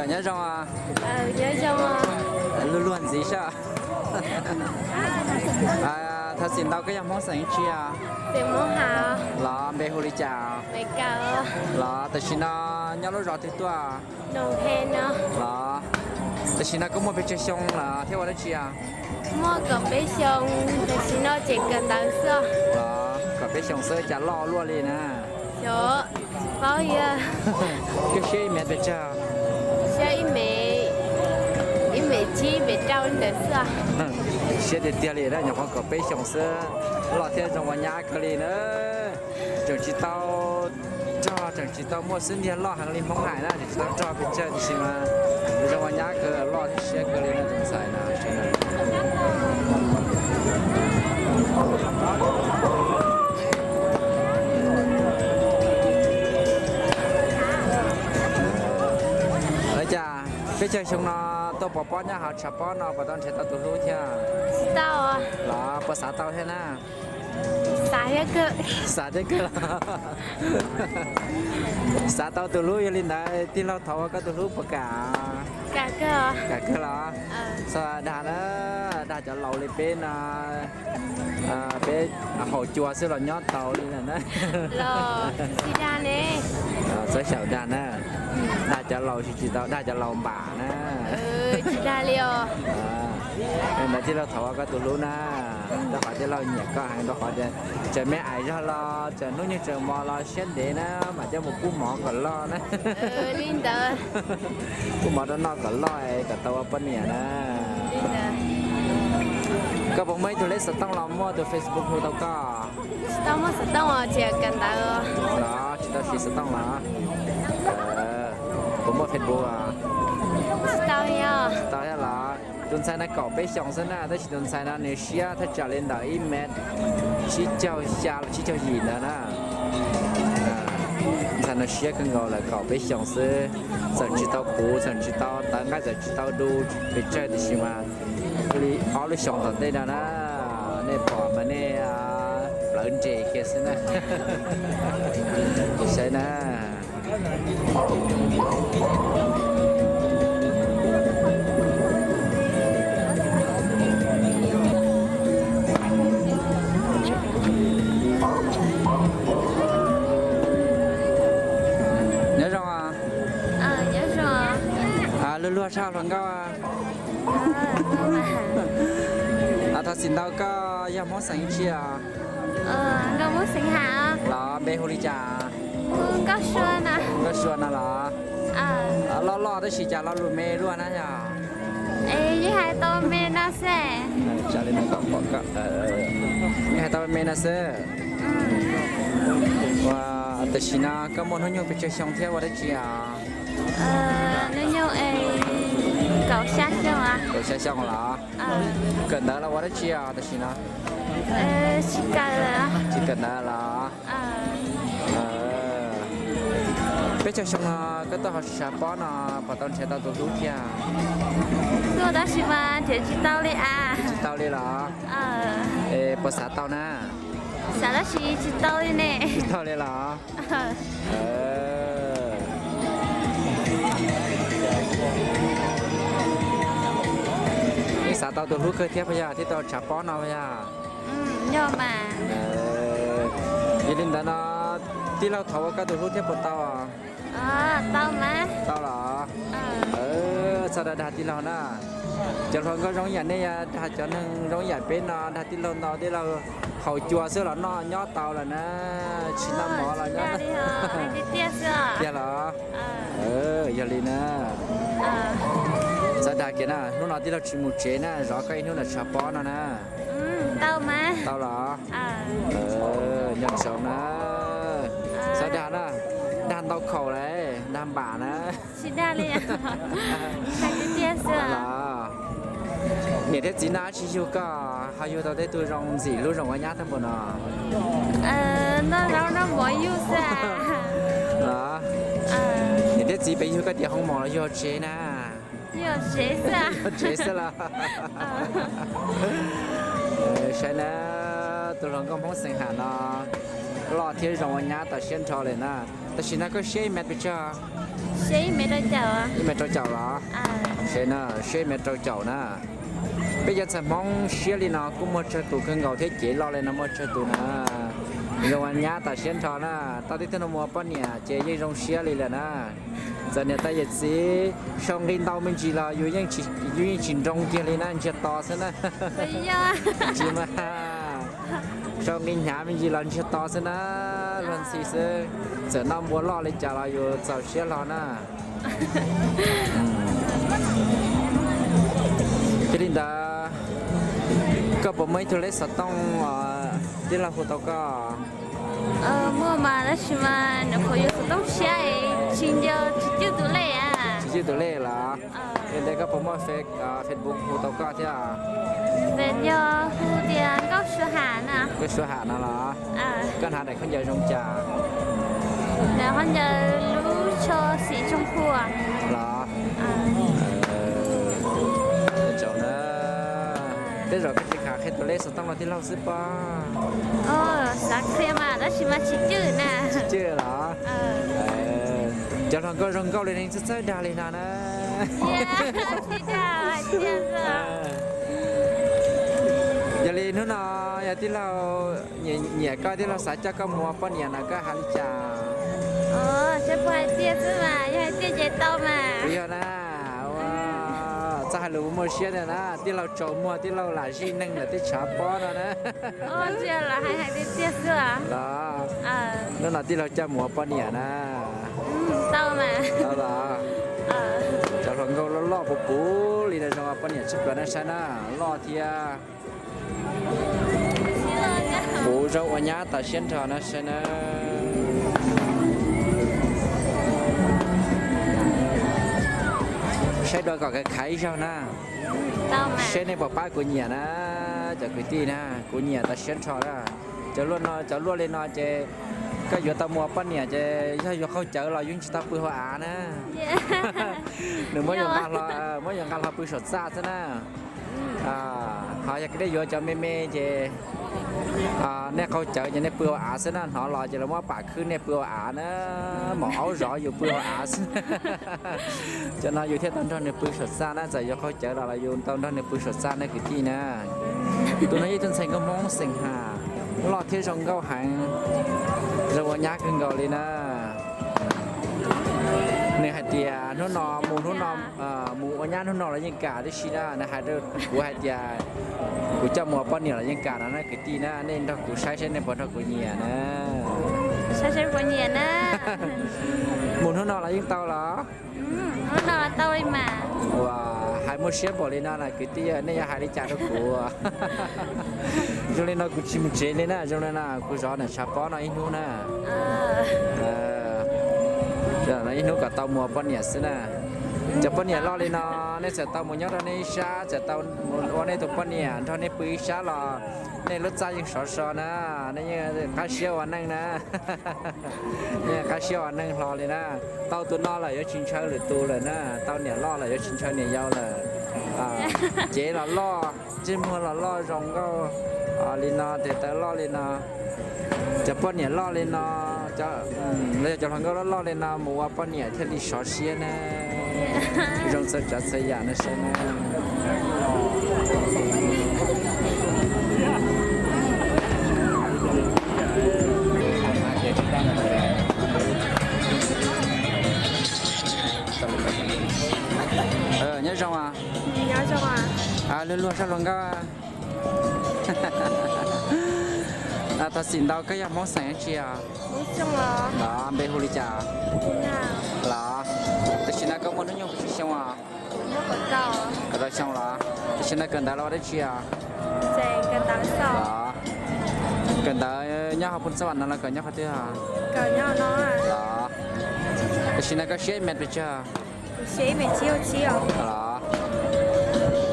Nyob zoo. Luag luag ntxiv sab. Thov txim ntau, koj yog Hmoob xeem tsi os? Los npe hu li cas? Los tam sim no nyob lub zos twg tuaj? Los tam sim no koj muaj pes tsawg xyoo lawm thiab ua dab tsi os? Muaj kaum peb xyoo, tam sim no ces kawm ntawv xwb. Los kaum peb xyoos xwb cas loj luaj li na? Xyov, tsis paub yog. Koj siab ib mev pes tsawg? Siab ib mev, ib mev tsib mev rau li ntawd xwb. Siab tiag tiag li na, nyuam qhuav kaum peb xyoos xwb, loj thiab zoo ua nyab kawg li na. Tseem tsis tau rog, tseem tsis tau muaj xub ntiag loj heev li Hmoob hais na, tseem tsis tau rog pes tsawg tiam sis mas zoo ua nyab kawg, loj thiab siab kawg li na tus ntxhais no. Cas peb caug xyoo no tuaj pov pob nyob hauv tshav pob no puas tau nrhiav tau tus hlub thiab? Tsis tau. Los puas xav tau thiab na? Xav thiab kawg. Xav thiab kawg los. Xav tau tus hlub, yog li ntawd tij laug thov ua koj tus hlub puas kam? Kam kawg los. Txhob dag na, dag cov laus li peb no, peb haus cua xwb los nyob tau li lawm na. Txhob xyaum dag na, dag cov laus tsis tau, dag cov laus npam na. Tsis dag li os. Ntawd tij laug thov ua koj tus hlub na, rau qhov tij laug nyiam koj heev, rau qhov tias txawm me ais zog los txawm hnub nyoog txawm mos los siab ntev na, mam coj mus pub mov kom loj na. Li ntawd. Pub mov rau noj kom loj es kom tau ua poj niam na. Koj puas muaj ib tug lej xov tooj los muaj tus Facebook hu tau koj? Tsis tau muaj xov tooj os, tsis kawm ntawv. Los tsis tau siv xov tooj los? Puas muaj Facebook os? Tsis tau thiab los. Tus ntxhais no kaum peb xyoos xwb na, tab sis tus ntxhais no nws siab thaj tsam li ntawm ib mev tsib caug xya los tsib caug yim ntawd na. Ntxhais no siab kawg nkaus lawm, kaum peb xyoos xwb, txawm tsis tau puv, txawm tsis tau tawv nqaij, txawm tsis tau du pes tsawg tiam sis mas li ob lub xyoos tom ntej no na, nej pom mas nej plawv nres kiag xwb na. Saib na. Nyob zoo. Luag luag sab hluas nkauj. Thov txim ntau, koj yog Hmoob xeem tsi os? Los npe hu li cas? Nkauj Sua no los? Loj loj tab sis cas lo lus me luaj na yog? Yeej hais tau me no xwb. Yeej hais tau me no xwb. Ua, tam sim no koj muaj hnub nyoog pes tsawg xyoo thiab ua dab tsi os? Hnub nyoog kaum xya xyoo. Kaum xya xyoo los? Kawm ntawv los ua dab tsi os tam sim no? Tsis kawm ntawv los? Peb caug xyoo no koj tuaj hauv tshav pob no puas tau nrhiav tau tus hlub thiab? Tuaj tab sis mas nrhiav tsis tau li as. Tsis tau li los? Es puas xav tau na? Xav tab sis tsis tau li ne. Tsis tau li los? Yeej xav tau tus hlub kawg thiab puas yog, thiaj tau tshav pob no puas yog? Yog li ntawd no, tij laug thov ua koj tus hlub thiab puas tau? Tau los? Txhob dag dag tij laug na. Cov hluas nkauj zoo yam nej dag cov neeg zoo yam peb no, dag tij laug ntau, tij laug haus cua xwb los noj nyob tau lawm na. Tsis noj mov los nyob. Tiag los? Yog li na. Txhob dag kiag na, hnub no tij laug tsis mus tsev na, zov koj ib hnub ntawm tshav pob no na. Tau los? Nyob zoo na. Txhob dag na, dag ntau khaum lawm, dag npam na. Tsis dag li. Niam thiab txiv no tsis yug koj, ho yug tau tej tug zoo ntxim hlub zoo ua nyab tag npaum no? Noj zaub noj mov yug xwb. Niam thiab txiv pem yug koj tiav hoo maum los yug tsev na? Yug tsev xwb los? Saib na, tus hluas nkauj Hmoob xeem Ham no loj Thiab zoo ua nyab tas siab nrho li na. Tam sim no koj siab ib mev pes tsawg? Ib mev rau caum los? Siab na, siab ib mev rau caum na. Peb cov ntxhais Hmoob siab li no kuj muaj tsawg tus kawg nkaus thiab, cev loj li no muaj tsawg tus na. Zoo ua nyab tas siab nrho na. Tau tib tug no mus ua poj niam ces yeej zoo siab li lawm na. Txawm niam tais yawm txiv sau nqi ntau me ntsis los yus yeej tsis nroo kiag li na, ntsiag to xwb na. Tsis mas, sau nqi hnyav me ntsis los ntsiag to xwb na, luag ntxhi xwb. Txawm noj npua loj li cas los yus txaus siab hlo na. Yog li ntawd, koj puas muaj ib tug lej xov tooj tij laug hu tau koj? Muaj mas, tab sis mas nyuam qhuav yuav xov tooj tshiab es tsis nco tsis cwj tus lej a. Tsis cwj tus lej los? Yog li ntawd koj puas muaj Facebook hu tau koj thiab? Yog hu tias Nkauj Suav Ham na. Nkauj Suav Ham no los? Koj hnav daim khaub ncaws zoo cas? Daim khaub ncaws lub tsho xim tsoo phuam los? Tsaus na. Tej zaum koj tsis kam qhia tus lej xov tooj los tij laug xwb pob? Xav qhia mas tab sis mas tsis cwj na. Tsis cwj los? Cov hluas nkauj zoo nkauj li neeg txawj txawj dag li no na. Yog li hnub no yog tij laug nyiam koj, tij laug xav coj koj mus ua poj niam no koj hais li cas? Puas hais tiag xwb mas, yog hais tiag ces tau mas. Yog na, txoj hais lus muaj siab tiag na, tij laug tsaus muag, tij laug lam zij neeg ntawm tej tshav pob no na. Los, hnub no tij laug coj mus ua poj niam na. Tau los? Cov hluas nkauj loj loj puv puv li no zoo ua poj niam tshaj plaws na, saib na, loj thiab puv zoo ua nyab tas siab nrho na, saib na. Saib dua kom khav khav ib zaug na. Seb nej puas pab kuv nyiam na, cov kwv tij na, kuv nyiam tas siab nrho na. Cov luaj no, cov luaj li no ces koj yuav tau mus ua poj niam ces yog yuav qaug cawv los yeej tsis tau pw hauv av na. Nws muab yuav nqa hlo, muab yuav nqa hlo pw saum txaj xwb na. Ho yog nej yuav cov me me ces nej qaug cawv ces nej pw hauv av xwb na, hnov los ces lawv muab pam khwb nej pw hauv av na, maum aub zov yus pw hauv av xwb. Cov no yus thiaj tau nrog nws pw saum txaj na, txawm yuav qaug cawv los los yus tau nrog nws pw saum txaj na kwv tij na. Tus no yog ib tug ntxhais nkauj Hmoob xeem Ham, loj thiab zoo nkauj heev, zoo ua nyab kawg nkaus li na. Nws hais tias hnub no mus, hnub no mus ua nyab hnub no los yeej kam tib si na. Nws hais rau kuv hais tias kuv coj mus ua poj niam los yeej kam no na kwv tij na. Nej nrog kuv saib saib nej puas nrog kuv nyiam na. Saib saib puas nyiam na. Mus hnub no los yeej tau los? Hnub no los tau li mas. Ua, hais muaj siab npaum li no na kwv tij, nej yuav hais li cas rau kuv? Zoo li no kuv tsis mus tsev li na, zoo li no kuv zov nws tshav pob no ib hnub na. Ib hnub kom tau mus ua poj niam xwb na. Cov poj niam loj li no, nej txawm tau mus nyob rau nej ib sab, txawm tau mus ua nej tus poj niam nrog nej pw ib sab los nej lub txaj yeej sov so na, nej yeej qab siab ua neej na. Yeej qab siab ua neej hlo li na. Tau tus no lawm yuav tsis ntshaw lwm tus lawm na, tau niam loj lawm yuav tsis ntshaw niam yau lawm. Cev los loj, ntsej muag los loj zoo nkauj li no, tes taw loj li no, cov poj niam loj li no, los yog cov hluas nkauj loj loj li no mus ua poj niam thiaj li sov siab na. Zoo txhua tsav txhua yam na saib na. Nyob zoo. Luag luag sab hluas nkauj. Thov txim ntau, koj yog Hmoob xeem dab tsi os? Npe hu li cas? Los, tam sim no koj muaj hnub nyoog puas tsawg xyoo os? Kaum rau xyoo los? Tam sim no kawm ntawv los ua dab tsi os? Kawm ntawv nyob hauv Phoos Xas Vam no los kawm nyob qhov twg os? Los, tam sim no koj siab ib mev pes tsawg? Los,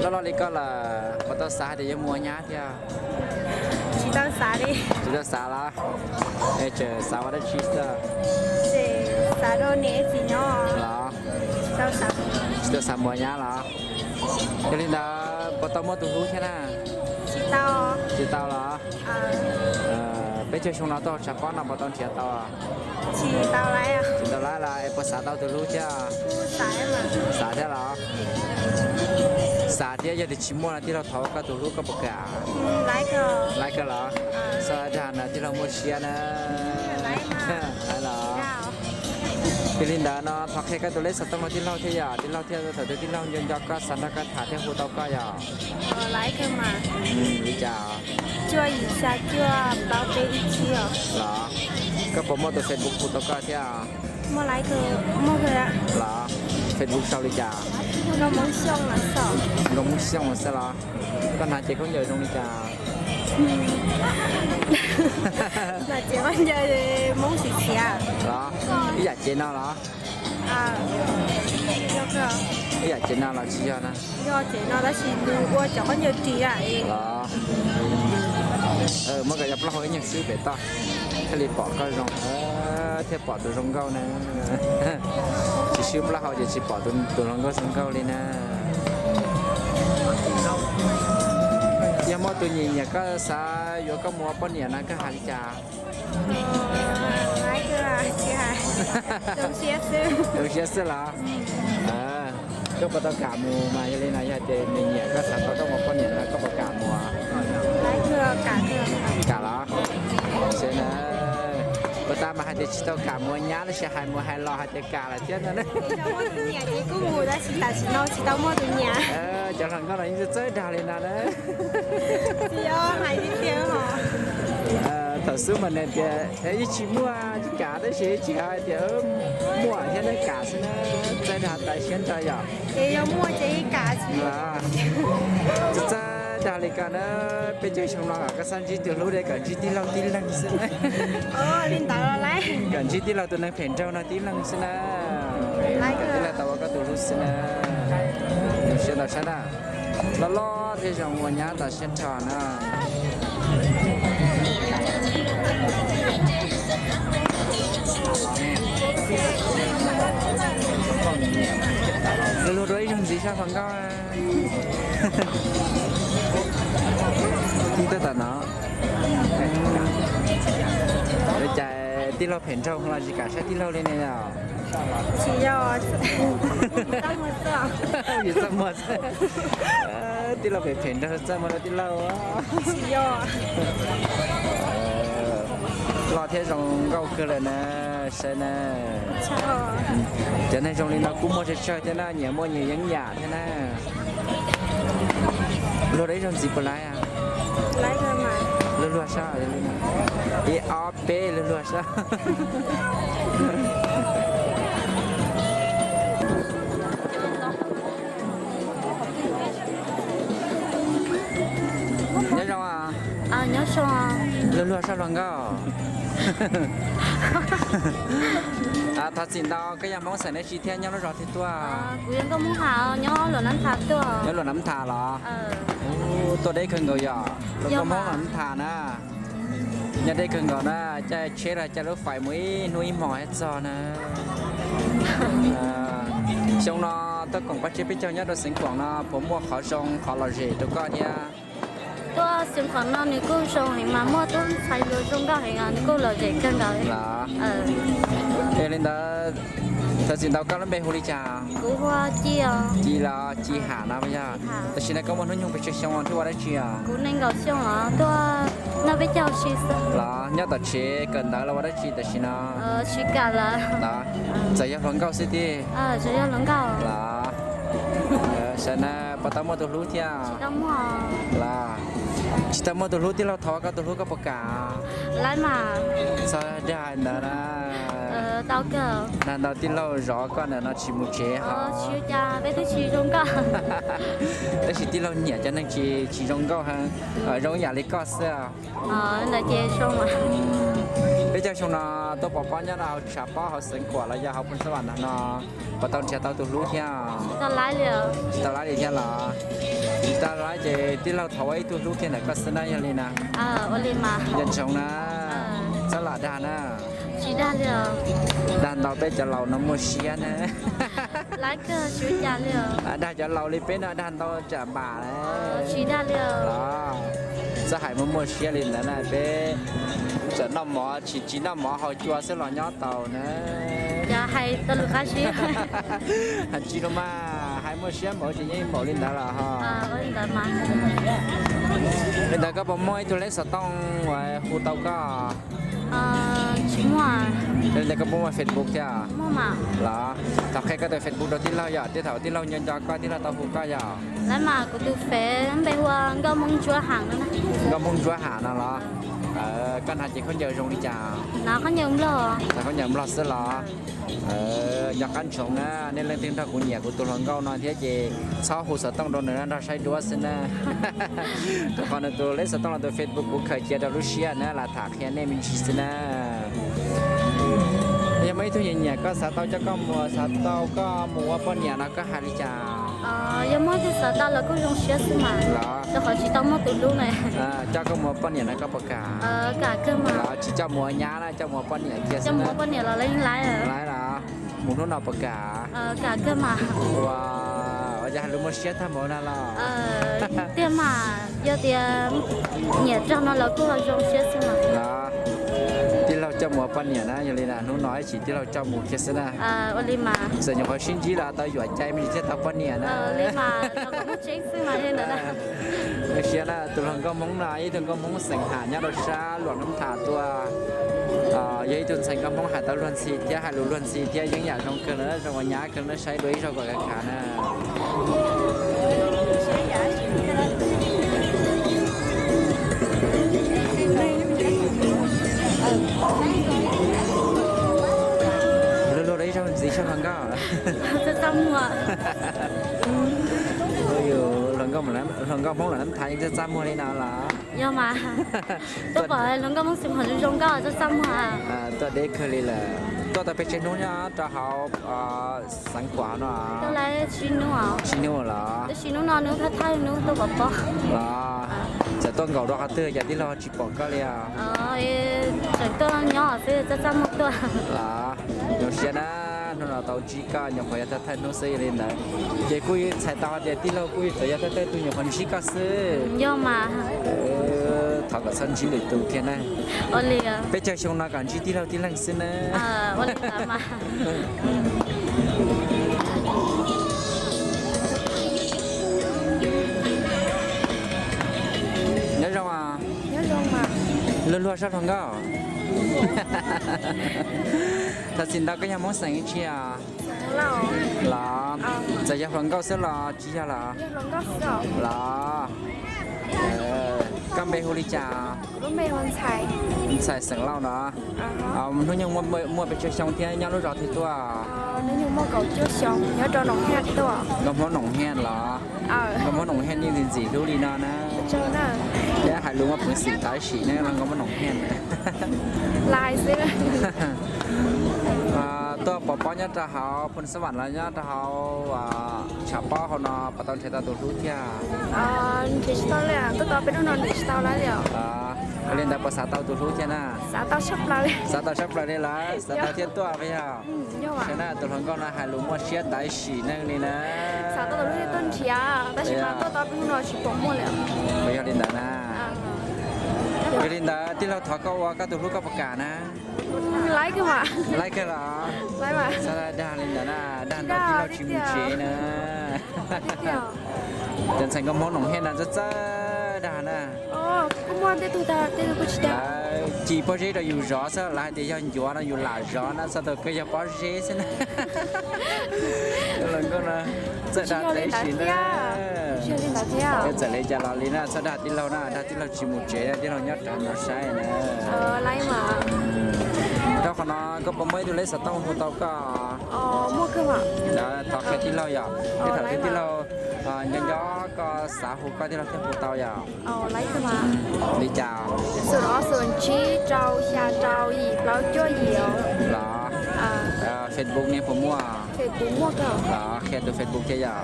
loj loj li koj lawm puas tau xav hais tias yuav mus ua nyab thiab? Tsis tau xav los? Tseem xav ua dab tsi xwb? Los, tsis tau xav mus ua nyab los? Yog li ntawd puas tau muaj tus hlub thiab na? Tsis tau los? Peb caug xyoo no tuaj tshav pob no puas tau nrhiav tau? Tsis tau laib los es puas xav tau tus hlub thiab? Xav thiab los? Xav thiab, yog tias tsis muaj no tij laug thov koj tus hlub koj puas kam? Laib kawg los? Xav dag na tij laug muaj siab na. Laib los? Yog li ntawd no thov qhia koj tus lej xov tooj rau tij laug thiab yom, tij laug thiaj thaum twg tij laug nco nco koj xav nrog koj tham thiaj hu tau koj yom. Li cas? Los, koj puas muaj tus Facebook hu tau koj thiab? Los, Facebook sau li cas? Nkauj Hmoob Xyooj xwb los? Koj hnav cev khaub ncaws zoo li cas? Los, ib yam cev no los? Ib yam cev no los tsis yog na? Los, muab kom yog plaub hau ib nyuag swb pem toj thiaj li pom koj zoo, thiaj pom tus zoo nkauj na. Tsis swb plaub hau ces tsis pom tus hluas nkauj zoo nkauj li na. Yog muaj tus nyiam nyiam koj xav yuav koj mus ua poj niam no koj hais li cas? Zoo siab xwb los? Koj puas tau kam mus mas yog li no, yog tias nws nyiam koj xav tau koj mus ua poj niam no koj puas kam mus? Kam los? Puas tas mas hais tias tsis tau kam mus ua nyab tab sis hais mus hais los hais tias kam lawm thiab no. Cov hluas nkauj los yeej txawj dag li no na. Thaum xub mas nws tias yeej tsis muaj tsis kam tab sis tsis hais tias muaj thiab na, kam xwb na, txawj dag tas siab nrho yom. Txawj dag li ko na, peb caug xyoo no kom koj txhob ntsib tus hlub li, kom ntsib tij laug tib leeg xwb na. Kom ntsib tij laug tus neeg phem nraug no tib leeg xwb na. Kom tij laug tau ua koj tus hlub xwb na. Zoo siab ntau sab na. Loj loj thiab zoo ua nyab tas siab nrho na. Luag luag rau ib zaug ntxiv sab hluas nkauj. Tib tab tom no. Ua cas tij laug phem nraug los tsis kam saib tij laug li ne yom? Tsis yog, yus txaj muag xwb. Tij laug phem phem nraug txaj muag rau tij laug. Tsis yog. Loj thiab zoo nkauj kawg lawm na, saib na. Cov neeg zoo li no kuj muaj tsawg tsawg thiab na, nyias muaj nyias yeeb yam thiab na. Luag rau ib zaug ntxiv puas laib? Luag luag sab, ib ob peb luag luag sab. Nyob zoo. Luag luag sab hluas nkauj. Thov txim ntau, koj yog Hmoob xeem dab tsi thiab nyob lub zos twg tuaj? Kuv yog Nkauj Hmoob Tham, nyob Luam Nam Tham tuaj. Nyob Luam Nam Tham los? Tuaj deb kawg nkaus yom. Luag Nkauj Hmoob Luam Nam Tham na. Nyob deb kawg nkaus na, caij tsheb los caij lub fais mus ib hnub ib hmos thiaj txog na. Xyoo no tuaj koom pab tsev peb caug nyob rau Xeev Khuam no puas muaj qhov zoo qhov lom zem rau koj thiab? Tuaj Xeev Khuam no nws kuj zoo heev mas muaj tub ntxhais hluas zoo nkauj heev, nws kuj lom zem kawg nkaus. Los, es li ntawd thov txim ntau, koj lub npe hu li cas? Kuv hu Ci os. Ci los Ci Ham no yog. Tam sim no koj muaj hnub nyoog pes tsawg xyoo thiab ua dab tsi os? Kuv nees nkaum xyoo os, tuaj noj peb caug si xwb. Los nyob tom tsev kawm ntawv los ua dab tsi tam sim no? Tsis kam lawm. Txawm yog hluas nkauj xwb tiag? Txawm yog hluas nkauj. Los, sawv na, puas tau muaj tus hlub thiab? Los, tsis tau muaj tus hlub, tij laug thov koj tus hlub koj puas kam? Laib mas. Txhob dag ntawd na. Dag ntau tij laug zov koj ntawm no tsis mus tsev ho. Tab sis tij laug nyiam cov neeg tsis, tsis zoo nkauj heev, zoo ib yam li koj xwb. Peb caug xyoo no tuaj pov pob nyob rau hauv Tshav Pob hauv Xeev Khuam los yog hauv Phoos Xab Vam no, puas tau nrhiav tau tus hlub thiab? Tsis tau laib li thiab los? Tsis tau laib ces tij laug thov ua ib tug hlub kiag ntawm koj xwb na, yog li na. Nco ntsoov na, txhob lam dag na. Dag ntau peb cov laus no muaj siab na. Dag cov laus li peb no dag ntau tsam npam. Los, txhob hais muaj muaj siab li ntawd na, peb Txawm noj mov tsis tsis noj mov haus cua xwb los nyob tau na. Yog hais tau lus qab zib. Hais tsis los mas hais muaj siab npaum ces yeej npaum li ntawd los ho. Li ntawd koj puas muaj ib tug lej xov tooj uas hu tau koj? Tsis muaj. Li ntawd koj puas muaj Facebook thiab? Los thov qhia koj tus Facebook rau tij laug yom, tej thaum tij laug nco nco koj tij laug tau hu koj yom. Lawv mas kuv tus fev npe hu ua Nkauj Hmoob Ntsuab Ham no. Nkauj Hmoob Ntsuab Ham no los? Koj hnav ces khaub ncaws zoo li cas? Hnav khaub ncaws Nplog. Hnav khaub ncaws Nplog xwb los? Nco qab ntsoov na, nej leej twg nrog kuv nyiam kuv tus hluas nkauj no thiab ces txhob hu xov tooj rau nws, nrog saib duab xwb na. Rau qhov nws tus lej xov tooj los tus Facebook kuv khaws cia rau lub siab na, lam tham qhia nej me ntsis xwb na. Yog muaj ib tug nyiam nyiam koj xav tau coj koj mus, xav tau koj mus ua poj niam no koj hais li cas? Yog muaj ib tug xav tau los kuj zoo siab xwb mas. Los? Rau qhov tsis tau muaj tus hlub na. Coj koj mus ua poj niam no koj puas kam? Kam kawg mas. Los tsis coj mus ua nyab na, coj mus ua poj niam kiag xwb na. Coj mus ua poj niam los lawv yeej laib. Laib los? Mus hnub no puas kam? Kam kawg mas. Ua, ua cas hais lus muaj siab tag npaum no los? Tiag mas, yog tias nyiam rau no los kuj ho zoo siab xwb mas. Los, tij laug coj mus ua poj niam na, yog li na hnub no ib chim tij laug coj mus kiag xwb na. Ua li mas. Txawm nyuam qhuav sib ntsib los tau yuam cai me ntsis thiaj tau poj niam na. Li mas, los muaj tseeb xwb mas li ntawd na. Zoo siab na, tus hluas nkauj Hmoob no ib tug nkauj Hmoob xeem Ham nyob rau sab Luam Nab Tham tuaj. Yog ib tug ntxhais nkauj Hmoob hais tau luag ntxhi thiab hais lus luag ntxhi thiab yeeb yam zoo kawg na, zoo ua nyab kawg na, saib dua ib zaug kom khav khav na. Luag luag rau ib zaug ntxiv saib hluas nkauj. Hluas nkauj Hmoob Luam Nab Tham yeej txaj txaj muag li no los? Yog mas. Tuaj pom hluas nkauj Hmoob xeem Ham zoo zoo nkauj txaj txaj muag. Tuaj deb kawg li lawm. Tuaj tau pes tsawg hnub nyob rau hauv Xeev Khuam no? Tuaj lawm tsib hnub. Tsib hnub los? Tab sis hnub no hnub thawj thawj hnub tuaj pom pob. Los, txawm tuaj nkaum rau qhov twg cas tij laug tsis pom koj li os? Tseem tuaj nyob xwb txaj txaj muag tuaj. Los, zoo siab na, hnub no tau ntsib koj nyuam qhuav yog thawj thawj hnub xwb li ntawd. Ces kuj txhais tau hais tias tij laug kuj txawm yog thawj thawj tus nyuam qhuav ntsib koj xwb. Yog mas. Thov kom txhob ntsib lwm tus kiag na. Ua li. Peb caug xyoo no kom ntsib tij laug tib leeg xwb na. Ua li ntawd mas. Nyob zoo. Nyob zoo mas. Luag luag saib hluas nkauj. Thov txim ntau, koj yog Hmoob xeem tsi os? Los, txawm yog hluas nkauj xwb los tsis yog los? Los, koj npe hu li cas? Ntxhais xeem Lauj no. Hnub nyoog muaj pes tsawg xyoo thiab nyob lub zos twg tuaj? Nkauj Hmoob Noom Hej los? Nkauj Hmoob Noom Hej yeej ntxim ntxim hlub li no na. Thiab hais lus muaj peev xwm tab sis ne, Nkauj Hmoob Noom Hej. Tuaj pov pob nyob rau hauv Phoos Xab Vam los nyob rau hauv Tshav Pob hauv no puas tau nrhiav tau tus hlub thiab? Ua li ntawd puas xav tau tus hlub thiab na? Xav tau tshaj plaws li lawm, xav tau thiaj tuaj puas yog? Saib na, tus hluas nkauj no hais lus muaj siab tab sis neej li na. Puas yog li ntawd na? Yog li ntawd tij laug thov koj ua koj tus hlub koj puas kam na? Laib kawg los? Txhob dag li ntawd na, dag ntawd tij laug tsis mus tsev na. Cov ntxhais Nkauj Hmoob Noom Hej no txawj txawj dag na. Ci pob zeb rau yus zov xwb, lawv hais tias yog ncuav no yus lam zov na, txog thaum kawg yog pob zeb xwb na. Hluas nkauj no txawj dag tab sis na. Txawm li cas los li na, txhob dag tij laug na, dag tij laug tsis mus tsev, tij laug nyob rawv no saib na. Rau qhov no koj puas muaj ib tug lej xov tooj hu tau koj? Thov qhia tij laug yom, tej thaum twg tij laug nco nco koj xav hu koj tij laug thiaj hu tau yom. Li cas? Los, Facebook ne puas muaj? Qhia tus Facebook thiab yom.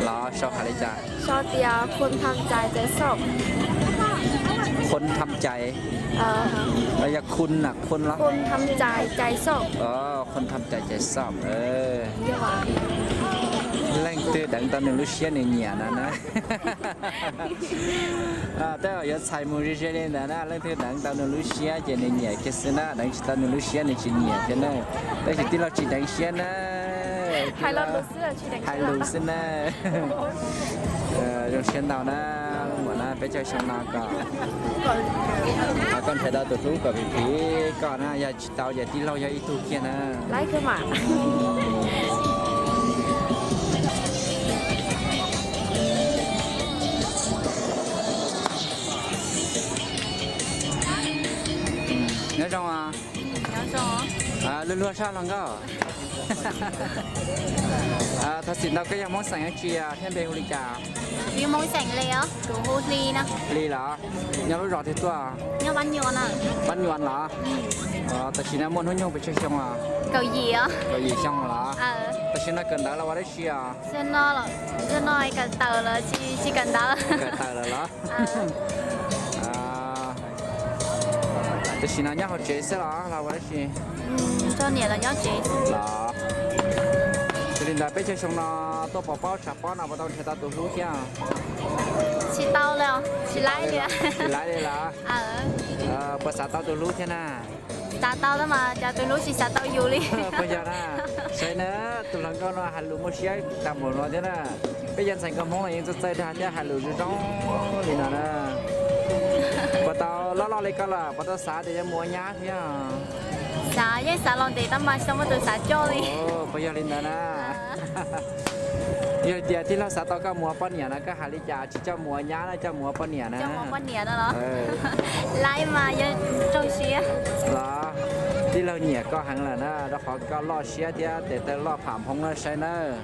Los sau hais li cas? Khun Tham Cais. Yog Khun na, Khun los? Khun Tham Cais Cais Xom. Leej twg deev tau nws lub siab nws nyiam no na. Tej zaum yuav txhais mus ze ze li ntawd na, leej twg deev tau nws lub siab ces nws nyiam kiag xwb na, deev tsis tau nws lub siab nws tsis nyiam thiab na. Tab sis tij laug tsis deev siab na, hais lus xwb na. Zoo siab ntau na, muam na, peb caug xyoo no kom, koj nrhiav tau tus hlub kom phim phim koj na, yog tsis tau ces tij laug yog ib tug kiag na. Nyob zoo. Luag luag sab hluas nkauj. Thov txim ntau, koj yog Hmoob xeem dab tsi thiab npe hu li cas? Hmoob xeem Hli os, kuv hu Hli no. Hli los? Nyob lub zos twg tuaj? Nyob Pab Nyuam los? Tam sim no muaj hnub nyoog pes tsawg xyoo os? Kaum yim xyoo los? Tam sim no kawm ntawv los ua dab tsi os? Zaum no kawm tawm lawm, tsis kawm ntawv. Kawm tawm lawm los? Tam sim no nyob hauv tsev xwb los los ua dab tsi? Los. Yog li ntawd peb caug xyoo no tuaj pov pob tshav pob no puas tau nrhiav tau tus hlub thiab? Tsis tau li, tsis laib li. Tsis laib li los? Puas xav tau tus hlub thiab na? Xav tau tab mas cas tus hlub tsis xav tau yus li. Puas yog na? Saib na, tus hluas nkauj no hais lus muaj siab tag npaum no thiab na. Peb cov ntxhais nkauj Hmoob los yeej txawj txawj dag thiab hais lus zoo zoo li no na. Puas tau loj loj li koj lawm puas tau xav tias yuav mus ua nyab thiab? Xav, yeej xav los ntev tab mas tsis tau muaj tus xav coj li. Puas yog li ntawd na? Yog tias tij laug xav tau koj mus ua poj niam no koj hais li cas, tsis coj mus ua nyab no coj mus ua poj niam na? Laib mas yog zoo siab. Los, tij laug nyiam koj heev lawm na, rau qhov koj loj siab thiab tes taw loj pham phoob na saib nawb.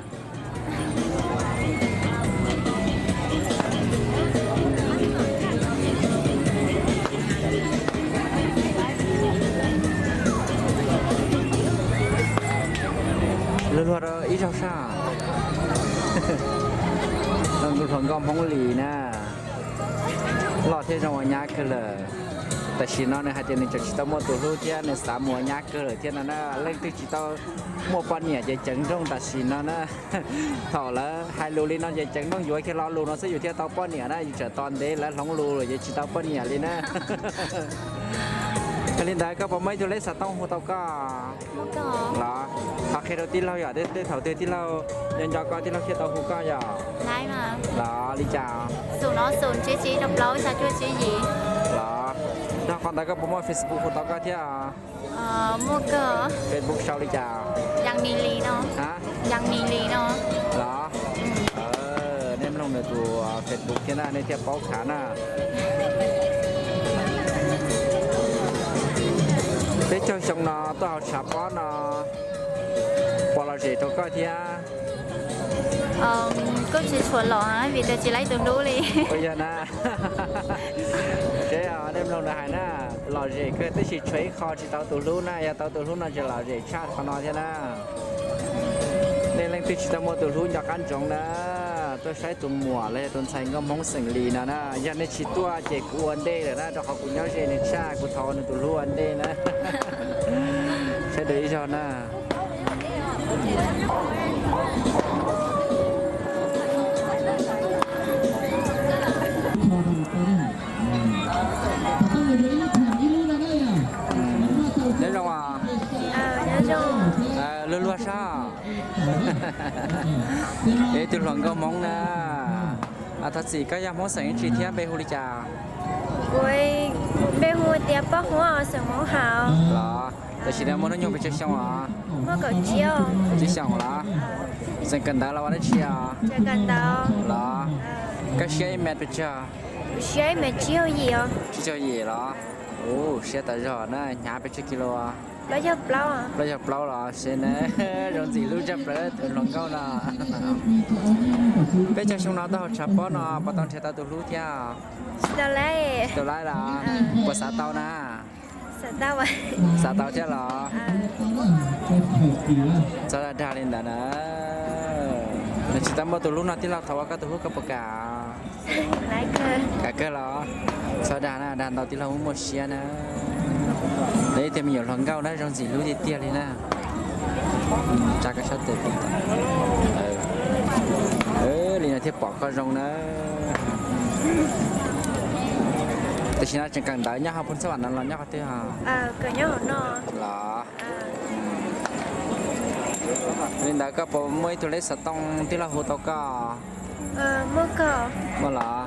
Luag luag rau ib zaug sab. Tus hluas nkauj Hmoob Lis na, loj thiab zoo ua nyab kawg lawm. Tam sim no nws hais tias nws tseem tsis tau muaj tus hlub thiab nws xav mus ua nyab kawg lawm thiab no na. Leej twg tsis tau muaj poj niam ces ceev nrooj tam sim no na. Thaum lawv hais lus li no ces ceev nrooj yuav kiag lo lus no xwb yus thiaj tau poj niam na, yus tseem tos ntev lawv hloov lus lawm ces tsis tau poj niam li na. Yog li ntawd koj puas muaj ib tug lej xov tooj hu tau koj los? Thov qhia rau tij laug yom, tej thaum twg tij laug nco nco koj tij laug thiaj tau hu koj yom. Los li cas? Los, nrog qhov ntawd koj puas muaj Facebook hu tau koj thiab? Facebook sau li cas? Los, nej mloog nws tus Facebook thiab na nej thiaj paub khav na. Peb caug xyoo no tuaj hauv tshav pob no puas lom zem rau koj thiab? Kuj tsis tshua lom vim tias tsis laib tus hlub li. Puas yog na? Seb nej mloog nws hais na, lom zem kawg tab sis tshuav ib qho tsis tau tus hlub na, yog tau tus hlub no tseem lom zem tshaj qhov no thiab na. Nej leej twg tsis tau muaj tus hlub nco qab ntsoov na, tuaj saib tus muam los yog tus ntxhais nkauj Hmoob xeem Lis no na, yog nej tsis tuaj ces kuv ua ntej lawm na, rau qhov kuv nyob ze nws tshaj, kuv thov nws tus hlub ua ntej na. Saib dua ib zaug na. Nyob zoo os. Luag luag sab. Ib tug hluas nkauj Hmoob na. Thov txim, koj yog Hmoob xeem dab tsi thiab npe hu li cas? Kuv npe hu tias Paj Huab, xeem Hmoob Hav. Los, tam sim no muaj hnub nyoog pes tsawg xyoo os? Kaum tsib xyoos los? Tseem kawm ntawv los ua dab tsi os? Los, koj siab ib mev pes tsawg? Siab ib mev tsib caug yim os. Tsib caug yim los? Ua siab tas zog na, hnyav pes tsawg kis lus? Plaub caug plaub los? Seb na, zoo ntxim hlub tshaj plaws tus hluas nkauj no. Peb caug xyoo no tuaj hauv tshav pob no puas tau nrhiav tau tus hlub thiab? Tsis tau laib los? Puas xav tau na? Xav tau thiab los? Txhob dag dag li ntawd na. Nws tsis tau muaj tus hlub no tij laug thov ua koj tus hlub koj puas kam? Kam kawg los? Txhob dag na, dag ntau tij laug muaj muaj siab na. Nws ib tug me nyuam hluas nkauj na zoo ntxim hlub tiag tiag li na. Tsa koj sab tes. Li no thiaj pom koj zoo na. Tam sim no tseem kawm ntawv nyob hauv Phoos Xab Vam no los nyob qhov twg os? Los li ntawd koj puas muaj ib tug lej xov tooj tij laug hu tau koj? Muaj los?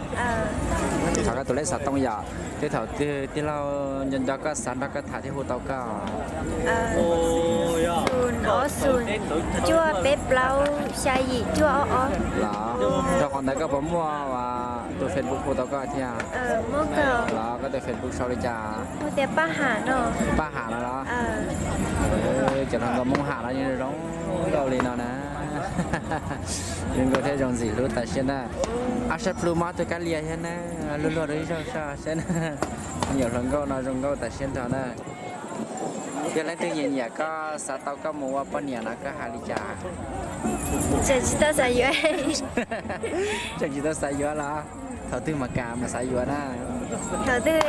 Thov koj tus lej xov tooj yom, thiab thaum twg tij laug nco nco koj xav nrog koj tham thiaj hu tau koj. Los, rau qhov ntawd koj puas muaj tus Facebook hu tau koj thiab? Los koj tus Facebook sau li cas? Paj Ham no los? Cov hluas nkauj Hmoob Ham no yeej zoo nkauj li no na. Zoo nkauj thiab zoo ntxim hlub tas siab na. Ab, saib plhu mob tus kab lias thiab na, luag luag rau ib zaug soj seb na. Me nyuam hluas nkauj no zoo nkauj tas siab nrho na. Yog leej twg nyiam nyiam koj xav tau koj mus ua poj niam no koj hais li cas? Tseem tsis tau xav yuav. Tseem tsis tau xav yuav los? Thaum twg mam kam mam xav yuav na? Thaum twg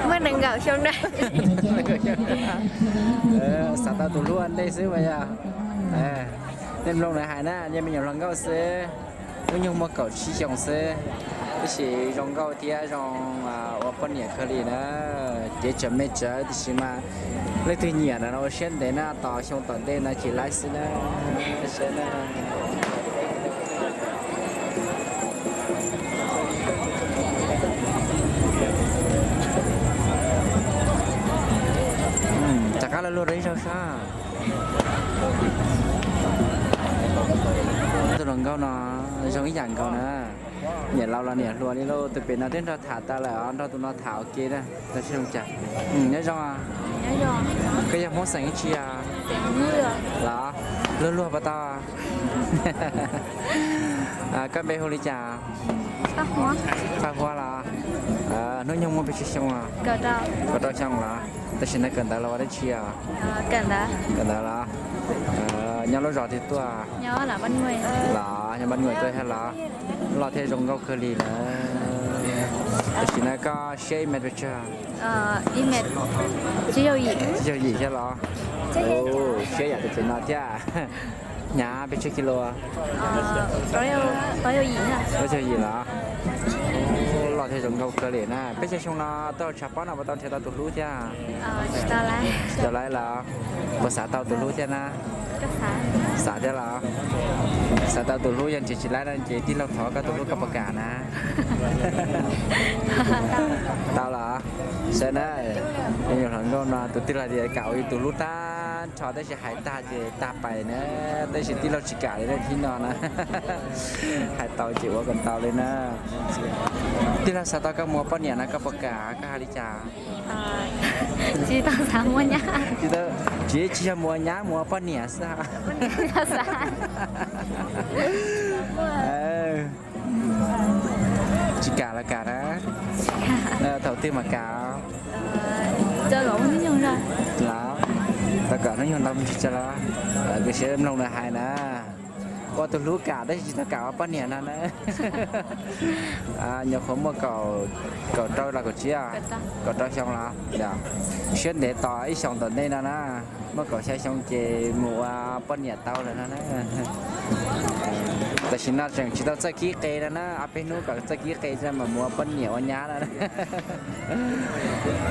muaj nees nkaum xyoo na. Xav tau tus hlub ua ntej xwb mas yog. Nej mloog lawv hais na, yog me nyuam hluas nkauj xwb, hnub nyoog muaj kaum tsib xyoo xwb, tab sis zoo nkauj thiab zoo ua poj niam kawg li na. Kev tsawv me tsawv tiam sis mas leej twg nyiam no ua siab ntev na, tos xyoo tom ntej no tsis laib xwb na. Rov qab los luag rau ib zaug sab. Tus hluas nkauj no zoo ib yam nkaus na. Niam laus los niam hluas li lauj, tus pem no twb nrog tham tas lawm, nrog tus no tham ua ke na. Nyob zoo. Koj yog Hmoob xeem tsi os? Los, luag luag puas tau? Koj npe hu li cas? Paj Huab los? Hnub nyoog muaj pes tsawg xyoo os? Kaum rau xyoo los? Tam sim no kawm ntawv los ua dab tsi os? Kawm ntawv los? Nyob lub zos twg tuaj? Los nyob Npab Nuj tuaj thiab los? Loj thiab zoo nkauj kawg li na. Tam sim no koj siab ib mev pes tsawg? Tsib caug yim thiab los? Siab yam tus pem no thiab. Hnyav pes tsawg kilo? Plaub caug yim los? Loj thiab zoo nkauj kawg li na. Peb caug xyoo no tuaj tshav pob no puas tau nrhiav tau tus hlub thiab? Tsis tau laib los? Puas xav tau tus hlub thiab na? Xav thiab los? Xav tau tus hlub, yog nrhiav tsis laib no ces tij laug thov koj tus hlub koj puas kam na? Tau los? Saib na, me nyuam hluas nkauj no tus tij laug tias kam ua yus tus hlub tag nrho tab sis hais tag ces tag pais na, tab sis tij laug tsis kam li leej thib no na. Hais tau ces ua kom tau li na. Tij laug xav tau koj mus ua poj niam no koj puas kam, koj hais li cas? Tsis tau xav mus ua nyab. Tsis, tsis yog mus ua nyab, mus ua poj niam xwb. Tsis kam los kam na. Thaum twg mam kam? Los, tau kom hnub nyoog ntau me ntsis tso los. Kuv siab mloog lawv hais na. Ua tus hlub kam tab sis tsis tau kam ua poj niam no na. Nyuam qhuav muaj kaum rau los kaum tsib, kaum rau xyoo los. Siab ntev tos ib xyoos tom ntej no na, muaj kaum xya xyoo ces mus ua poj niam tau lawm no na. Tam sim no tseem tsis tau txawj kib qe no na, ob peb hnub kom txawj kib qe tso mam mus ua poj niam ua nyab no.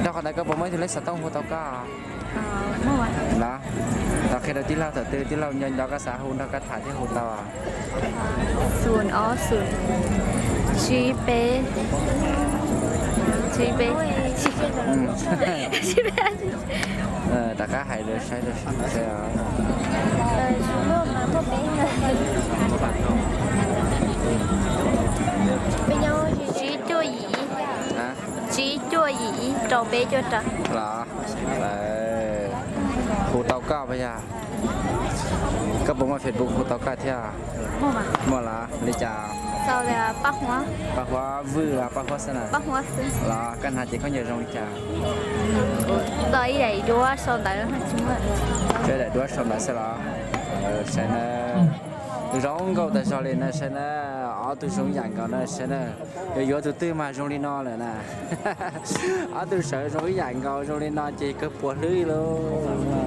Rau qhov ntawd koj puas muaj ib tug lej xov tooj hu tau koj? Los, los qhia rau tij laug thaum twg tij laug nco nco koj xav hu nrog koj tham thiaj hu tau. Xoom ob xoom, tsib peb, tsib peb, tsib peb. Rov qab hais saib. Tsib cuaj yim, tsib cuaj yim rau peb cuaj rau. Los, hu tau koj puas yog? Koj puas muaj Facebook hu tau koj thiab? Muaj los? Li cas? Paj Huab Vwj los Paj Huab xwb na? Los koj hnav ces khaub ncaws zoo li cas? Ib daim duab sau ntawv xwb los? Saib na. Zoo nkauj tas zog li na, saib na, ob tug zoo yam nkaus na, saib na, yuav yuav tus twg mas zoo li no lawm na. Ob tug sawv zoo ib yam nkaus zoo li no ces kawg puas hlwb lauj,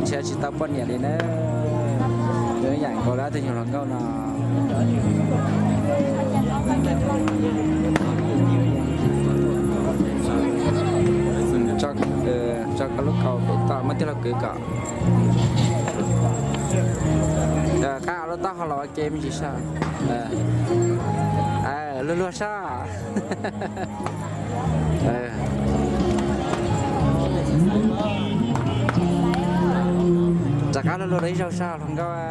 ntshe tsis tau poj niam li na. Zoo ib yam nkaus li ob tug nyuag hluas nkauj no. Tso koj lub kaus pem toj, muab tij laug kwv kom. Qab lub taub hau los ua ke me ntsis saj. Luag luag saj. Rov qab luag luag rau ib zaug saj hluas nkauj.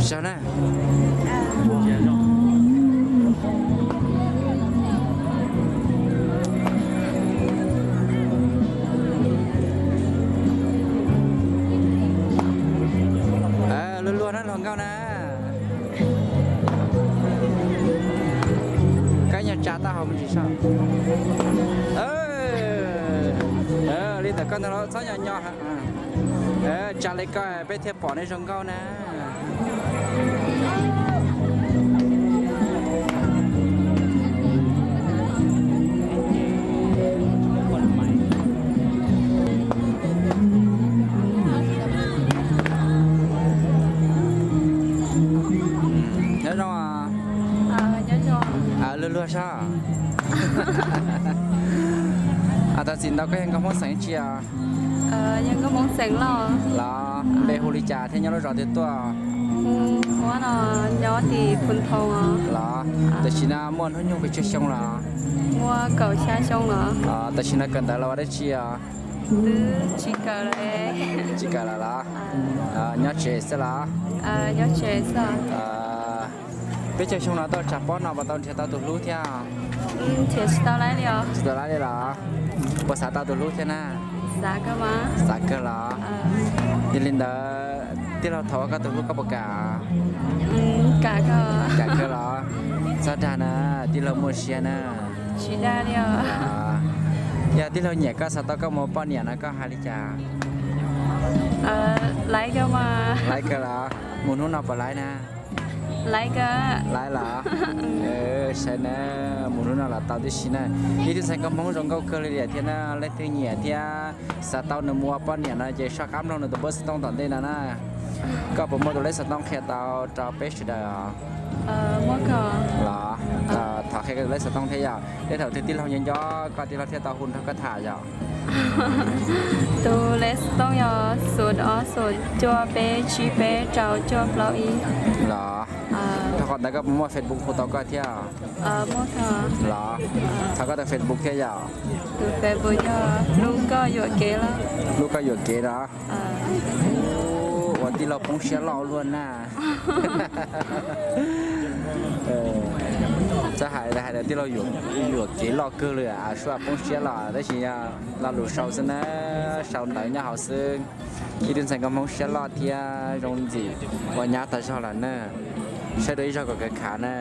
Saj na. Luag luag na hluas nkauj na. Koj nyuag tsa taub hau me ntsis soj. Li ntawm koj ntag los txhob nyo nyo. Tsa li koj peb thiaj pom nej zoo nkauj na. Nyob zoo. Luag luag soj. Tau txim ntau koj yog nkauj Hmoob xeem tsi os? Los npe hu li cas thiab nyob lub zos twg tuaj? Nyob tim Phu Thoo. Los tam sim no muaj hnub nyoog pes tsawg xyoo los? Muaj kaum xya xyoo los. Tam sim no kawm ntawv los ua dab tsi os? Tsis kawm lawm los? Nyob tsev xwb los? Peb caug xyoo no tau tsam pob no puas tau nrhiav tau tus hlub thiab? Tsis tau laib li los? Puas xav tau tus hlub thiab na? Xav kawg los? Yog li ntawd tij laug thov koj tus hlub koj puas kam? Kam kawg los? Txhob dag na, tij laug muaj siab na. Yog tij laug nyiam koj xav tau koj mus ua poj niam no koj hais li cas? Laib kawg los? Mus hnub no puas laib na? Laib los? Saib na, mus hnub no los tau tib si na. Ib tug ntxhais nkauj Hmoob zoo nkauj kawg li thiab na, leej twg nyiam thiab xav tau nws mus ua poj niam no ces soj qab mloog nws tus npawb xov tooj tom ntej no na. Koj puas muaj tus lej xov tooj qhia tau rau peb sawv daws os? Los, thov qhia koj tus lej xov tooj thiab yom, tej thaum twg tij laug nco nco koj tij laug thiaj tau hu nrog koj tham yom. Tus lej xov tooj yog xoom ob xoom cuaj peb tsib peb rau cuaj plaub ib. Los, rau qhov ntawd koj puas muaj Facebook hu tau koj thiab? Los, thov koj tus Facebook thiab yom. Tus Facebook yog Hlub Koj Yuam Kev los? Hlub Koj Yuam Kev los? Ua tij laug poob siab loj luaj na. Txawj hais hais tias tij laug yuam kev loj kawg li, suab poob siab los tab sis yog lo lus sau xwb na, sau ntawv nyob hauv xwb. Ib tug ntxhais nkauj Hmoob siab loj thiab zoo ntxim, ua nyab tag zog lawm na. Saib dua ib zaug kom kawg khav na.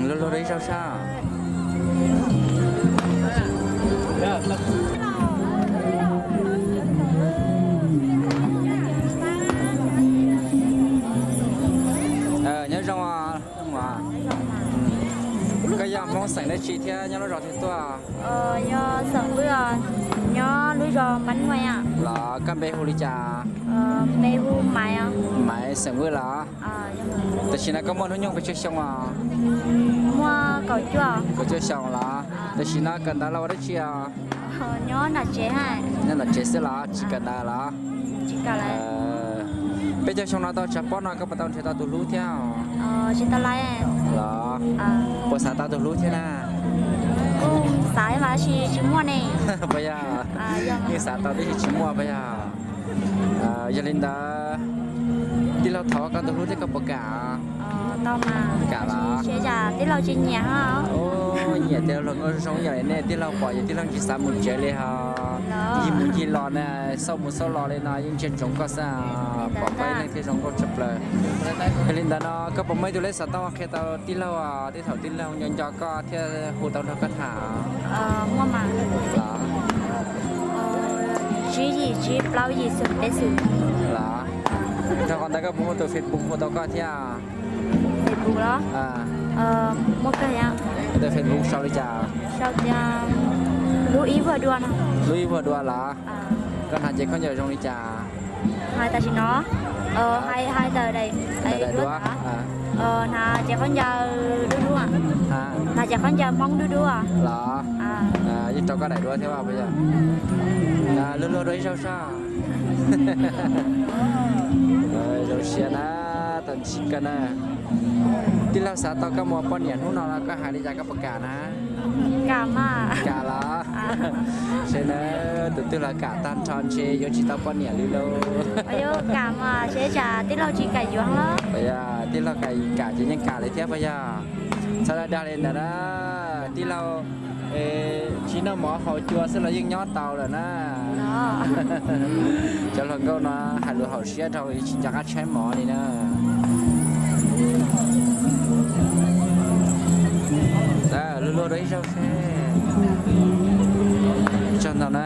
Luag luag rau ib zaug sab. Nyob zoo. Koj yog Hmoob xeem dab tsi thiab nyob lub zos twg tuaj? Yog xeem Vwj, nyob lub zos Mab Nuj. Los koj npe hu li cas? Npe hu Maiv. Maiv xeem Vwj los? Tam sim no koj muaj hnub nyoog pes tsawg xyoo os? Muaj kaum cuaj. Kaum cuaj xyoo los? Tam sim no kawm ntawv los ua dab tsi os? Nyob nram tsev xwb los tsis kawm ntawv los? Peb caug xyoo no tau tshav pob no koj puas tau nrhiav tau tus hlub thiab? Los puas xav tau tus hlub thiab na? Puas yog? Yeej xav tau tab sis tsis muaj puas yog? Yog li ntawd tij laug thov koj tus hlub thiab koj puas kam? Kam los? Tij laug tsis nyiam. Nyiam tias hluas nkauj zoo zoo yam li nej tij laug pom ces tij laug tsis xav mus tsev li ho. Ncig mus ncig los na, xauj mus xauj los li no yeej ntsia ntsoov koj xwb, pom koj ib leeg thiaj zoo nkauj tshaj plaws. Yog li ntawd no koj puas muaj ib tug lej xov tooj qhia tau tij laug, tej thaum tij laug nco nco koj thiaj hu tau nrog koj tham? Los, los, rau qhov ntawd koj puas muaj tus Facebook hu tau koj thiab? Tus Facebook sau li cas? Lub ib vuag dua los? Koj hnav cev khaub ncaws zoo li cas? Tam sim no hais ntawm daim duab, hnav cev khaub ncaws dub dub, hnav cev khaub ncaws Hmoob dub dub los. Yeej rau koj daim duab thiab puas yog? Luag luag dua ib zaug soj. Zoo siab na, tau ntsib koj na. Tij laug xav tau koj mus ua poj niam hnub no los koj hais li cas, koj puas kam na? Kam los? Seb na, tus twg los kam tag nrho ntshe yuav tsis tau poj niam li lauj. Tij laug tsis kam yuav los? Puas yog tij laug kam, kam ces yeej kam li thiab puas yog? Txhob dag dag li ntawd na. Tij laug tsis noj mov haus cua xwb los yeej nyob tau lawm na. Cov hluas nkauj no hais lus haum siab dhau tsis nco qab tshaib mov li na. Luag luag dua ib zaug seb. Tsaug ntau na.